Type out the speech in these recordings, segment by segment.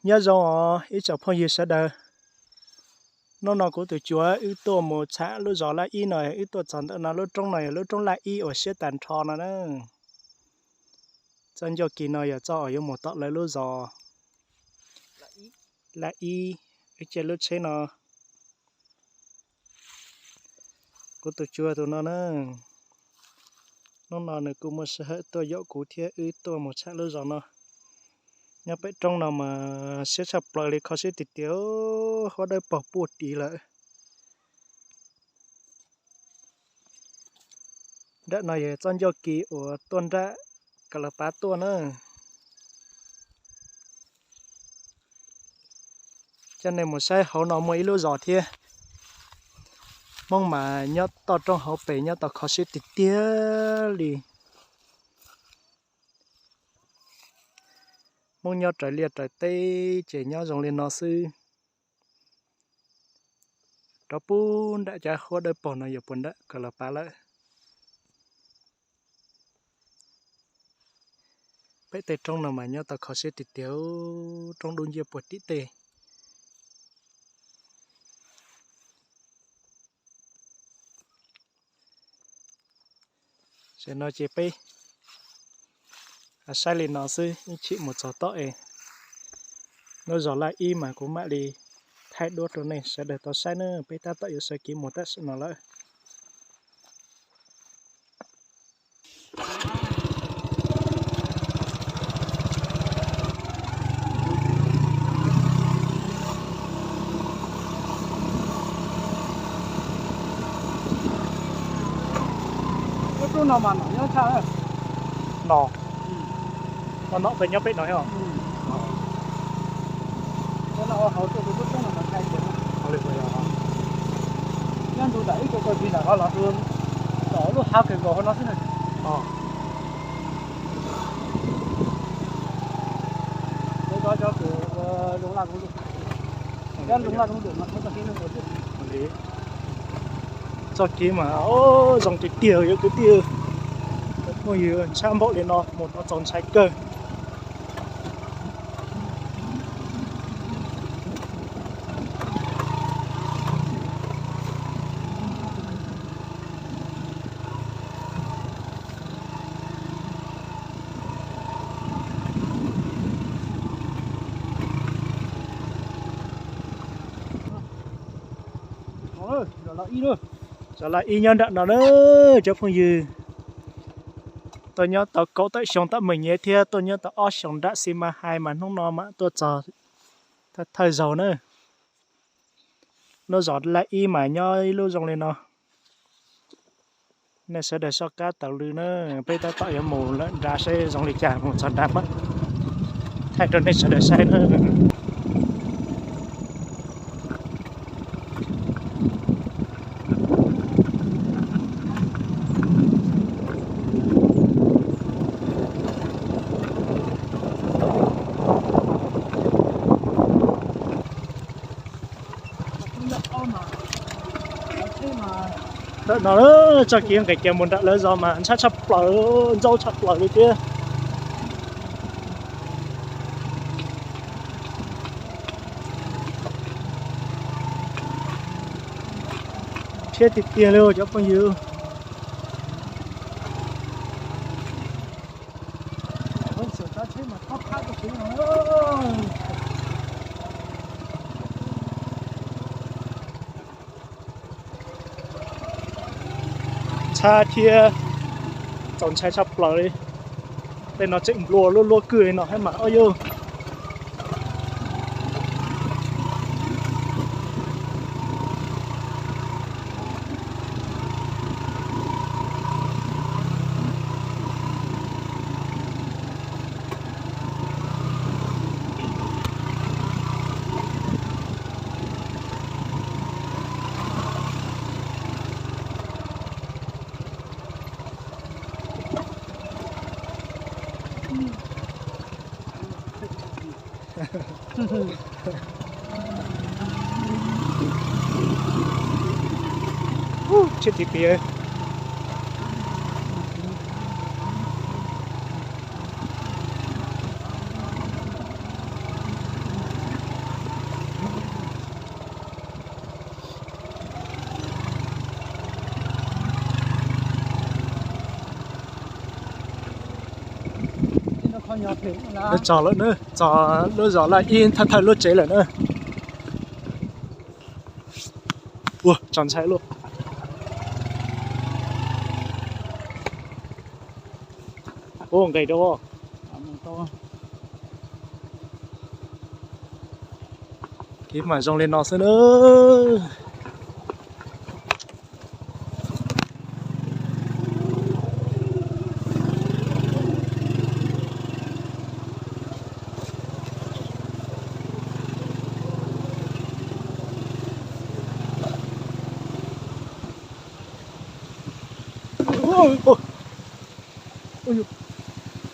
Nyob zoo os ib tsoom phooj ywg sawv daws. Hnub no kuv tus cuav wb tuaj mus tsham lub zos Laj Ib no, wb tuaj txog ntawm no lub roob no yog lub roob Laj Ib uas siab tag nrho no na. Txoj ncauj kis no yog txoj uas yuav mus tom lawv lub zos Laj Ib. Wb caij lub tsheb no, kuv tus cuav tus no na, hnub no nws kuj muaj sij hawm tuaj yaum kuv thiab wb tuaj mus tsham lub zos no. Nyob pem roob no mas siab tshaj plaws li, kho siab tiag tiag, huab dawb paug puag tid lawm. Nram no yog txoj ncauj kis uas tuaj nram Kas Las Pav tuaj na. Coj nej mus saib hauv no muaj ib lub zos thiab. Hmoob mas nyob toj roob hauv pes nyob tau kho siab tiag tiag li. Hmoob nyob raws liaj raws teb ces nyob zoo li no xwb. Rov pub nram cov huab dawb paug no yuav puag nram Kas Las Pav lawm. Pem tej roob no mas nyob tau kho siab tiag tiag, roob dub nciab puag tim tej. Tam no ces peb saib li no xwb, ib chim mus txog tom es lub zos Laj Ib mas kuv mam li thaij duab rau nej sawv daws tau saib na. Peb tab tom yuav sawv kev mus tam sim no lawm. Lub roob no mas nom nyob tshaj. Nom, nom pes nyob pem no os. Nyob ntu nram ib co ko tsis nram ko los, tom lub hav kawg nkaus hauv no xwb na. Cov cov tus zoo laj zoo lus, cov zoo laj zoo lus no txoj kev no. Txoj kev mas zoo tiag tiag yog kwv tij, phooj ywg, ntshab npaum li no mus tau txaus ntshai kawg. Zos Laj Ib nyob nram no na cov phooj ywg. Tuaj nyob tau kaum tawm xyoo tom Meem Nyem thiab tuaj nyob tau ob xyoos nram Xis Mas Hais mas hnub no mam tuaj txog thawj zaug na. Lub zos Laj Ib mas nyob ib lub zoo li no. Nej sawv daws soj qab taug lw na, peb tab tom yuav mus lawm nrad seb zoo li cas, mus txog nrad mas thaij rau nej sawv daws saib na. Ntawm no txoj kev nqis kiag mus nram lawv zos mas ntshab tshaj plaws, ntxaub tshaj plaws li thiab. Thiab tiag tiag li cov phooj ywg. Ntshai thiab txaus ntshai tshaj plaws li. Tej no tseem nplua luaj luaj kwj li no thiab mas ob yug. Tsiab ti pi. Nws txog lawm na, txog lub zos Laj Ib thawj thawj lub tsev lawm na. Ua txaus ntshai luaj. Ua nqis rau. Kev mas zoo li no xwb na.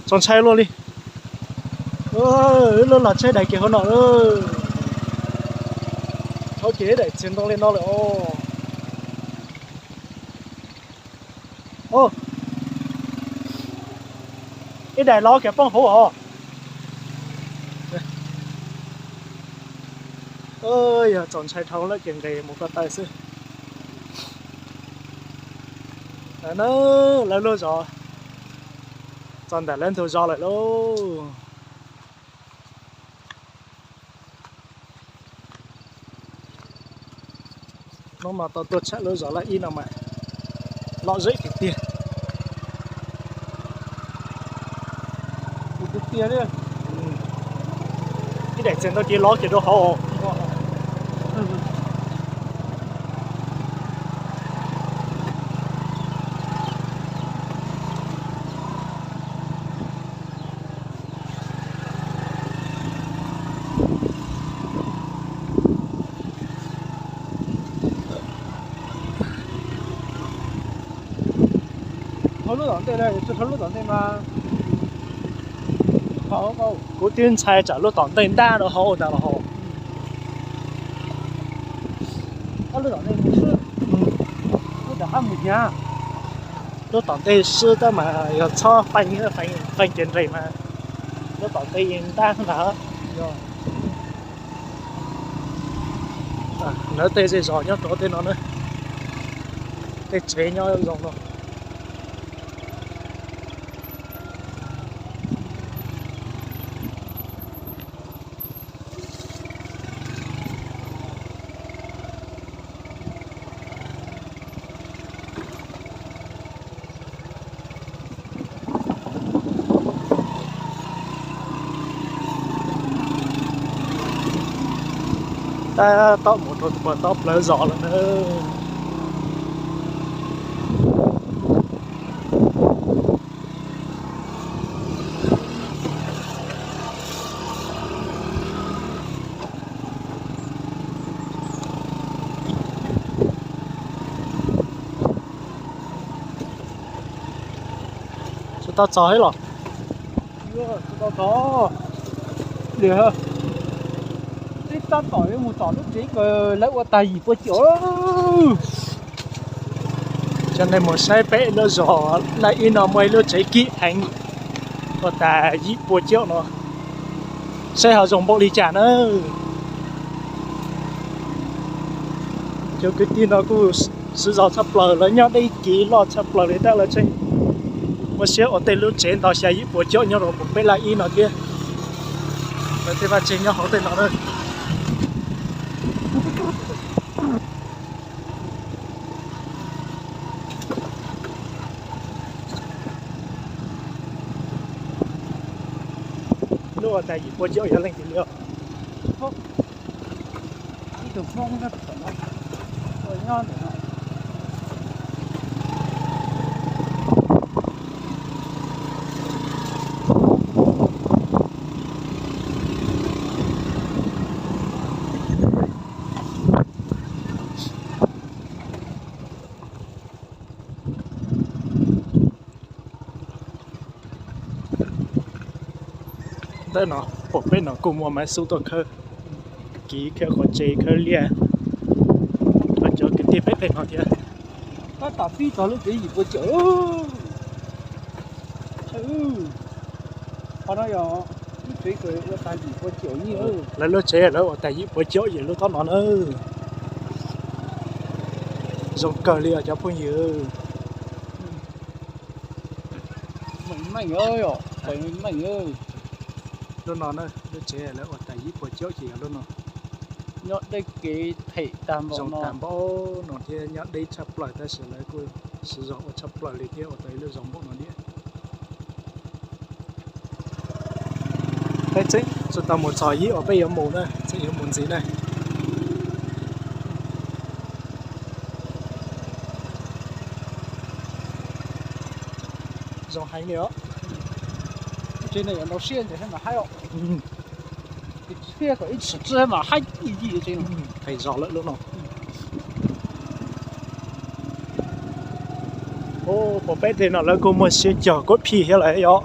Txaus ntshai luaj li. Lub los tsheb daim kev hauv no lawm. Thaum kev daim txiag ntoo li no lawm os. Ib daim los kev poob hauv os. Yog txaus ntshai dhau lawm ces nqis mus ko taw xwb. Lawv na, lawv lub zos txog ntawm lawv ntug zos lawm lauj. Hnub no tau tuaj tsham lub zos Laj Ib no mas lom zem tiag tiag. Ib daim txiag ntoo kev los kev rau hauv. Lub tom ntej, lub tom ntej mas kuv twb ntshai tsam lub tom ntej ntab rau hauv ntag los hauv. Lub tom ntej mus swb, lub tom qab mus hnyav. Lub tom ntej swb tab mas yog txhob feej, feej kev nres mas lub tom ntej yeej ntab ntag. Lawv tej zej zos nyob rau tej no na, tej tsev nyob zoo no. Tab tom mus rau puag tom plawv zos lawm na. Tsis tau txog thiab los? Tsis tau txog. Twb tab tom yuav mus tom lub tsev kws lawv ua tag yim pua ciam. Coj nej mus saib pem lub zos Laj Ib no muaj ib lub tsev kim heev, ua tag yim pua ciam no, saib ho zoo npaum li cas na. Cov kwv tij no kuj siv zog tshaj plaws, lawv nyob deb kiv loj tshaj plaws li tab lawv tseem muaj siab ua tej lub tsev ntau xya yim pua ciam nyob rau pem Laj Ib no thiab. Lawv tej vaj tsev nyob hauv tej no na. Lub ua tag yim pua ciam yog leej twg li os? Ib tug Hmoob nyob tom no, nyob ntawm no. Ntawm no pom peb no kuj muaj maiv xub tuaj khawb kiv, khawb qhov tsev, khawb liaj rau cov kwv tij pem pem no thiab. Tab tom pib txog lub tsev yim pua ciam. Qhov no yog lub tsev ua tag yim pua ciam. Lawv lub tsev lawv ua tag yim pua ciam yim lub tom no na. Zoo kawg li os cov phooj ywg. Meej, meej, meej. Lub no na, lub tsev lawv ua tas ib puas caum ces yog lub no. Nyob deb kev them tag npaum zoo no, tag npaum no thiab nyob deb tshaj plaws tab sis lawv kuj siv zog ua tshaj plaws li thiab ua tau ib lub zoo npaum no thiab. Peb tseem tsis tau mus txog ib uas peb yuav mus na, tseem yuav mus ntxiv na. Zoo heev li os. Tsev no yuav ntau siab ntawm no haib os. Siab kom ib tsis tsi mas haib ib yim tsev no. Qhais zog lawm lub no. Puas peb tej no lawv kuj muaj siab cog kuab phij thiab lawm yom.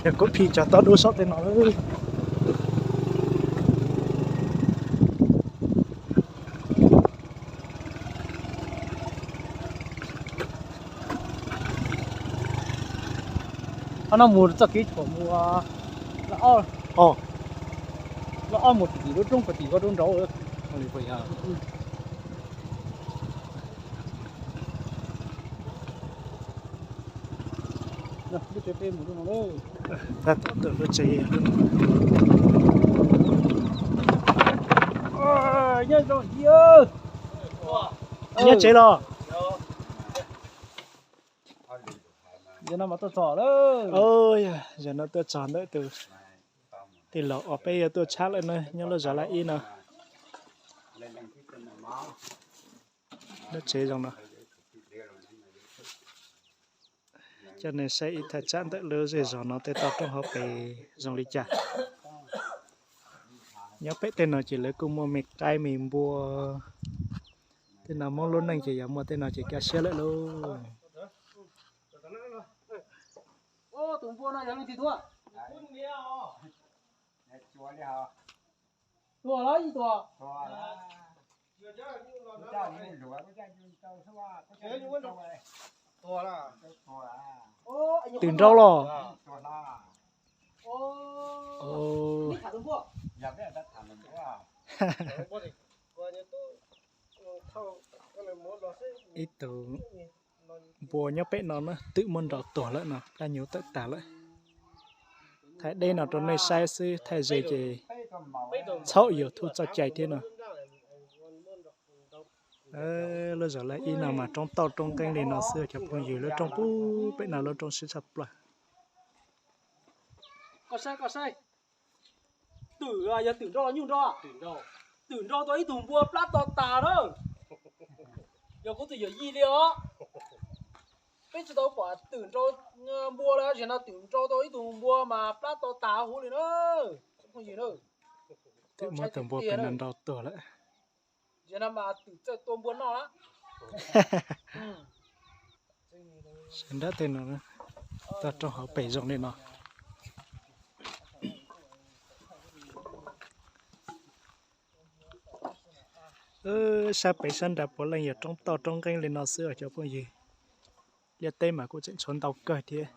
Cog kuab phij cog tob dub saum tej no. Qhov no mus txoj kev tshuam mus, o, loj ob mus tim tim lub roob, tim koj roob nraud. Tab tom lub tsev, nyob tsev los? Yog no tuaj txog ntawm tus tij laug uas peb yuav tuaj tshab lawm na, nyob lub zos Laj Ib no. Lub tsev zoo no. Coj nej saib ib thaj tsam ntawm lub zej zos no tej toj roob hauv pes zoo li cas. Nyob pem tej no ces lawv kuj muaj me qaib me npua. Tej no Hmoob lub neej ces yog muaj tej no ces kaj siab lawm lauj. Tus npua no yog leej twg tua? Tua los ib tua. Twm nrau los? Ib tug npua nyob pem no na, twm muab nrau tuag lawm no, dab nyuv tawm tag lawm. Thaij deb no rau nej saib xwb, thaij ze ces txhaum YouTube txoj cai thiab no. Lub zos Laj Ib no mas roob tauj roob nqeeb li no xwb cov phooj ywg, lub roob pub pem no lub roob siab tshaj plaws. Koj saib, koj saib. Twm, yog twm nrau los nyuj nrau? Twm nrau tau ib tug npua plab to tas na. Yog kuv tus yawm yij li os. Peb tsis tau pom twm nrau npua li, zaum no twm nrau tau ib tug npua mas plab to tas huv li na. Twm muab tus npua pem no nrau tuag lawm. Zaum no mas twm txawj tua npua noj na. Sab nrab tej no, toj roob hauv pes zoo li no. Sab pem sab nrad puav leej yog roob toj roob nqeeb li no xwb os cov phooj ywg. Liaj teb mas kuj tseem tshuav ntau kawg thiab.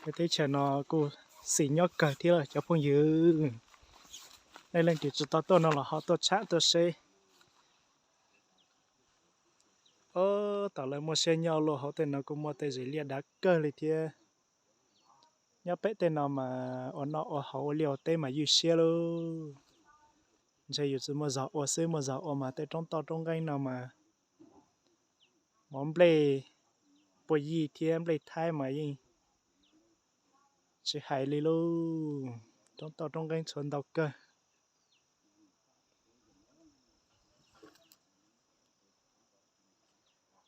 Peb teb chaws no kuj xis nyob kawg thiab cov phooj ywg. Nej leej twg tsis tau tuaj no los ho tuaj tsham tuaj seb. Ob, tom lawv muaj siab nyob luaj hauv tej no kuj muaj tej zes liaj dav kawg li thiab. Nyob pem tej no mas ua noj ua haus ua liaj ua teb mas ywj siab lauj. Ntshe yus tsis muaj zog ua xwb, muaj zog ua mas tej roob toj roob nqeeb no mas mov nplej puas yij thiab nplej thaib mas yeej tsis hais li lauj. Roob toj roob nqeeb tshuav ntau kawg.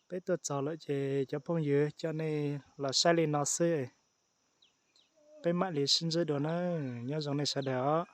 Peb tuaj txog lawm ces cov phooj ywg coj nej los saib li no xwb. Peb mam li sib ntsib dua na. Nyob zoo nej sawv daws os.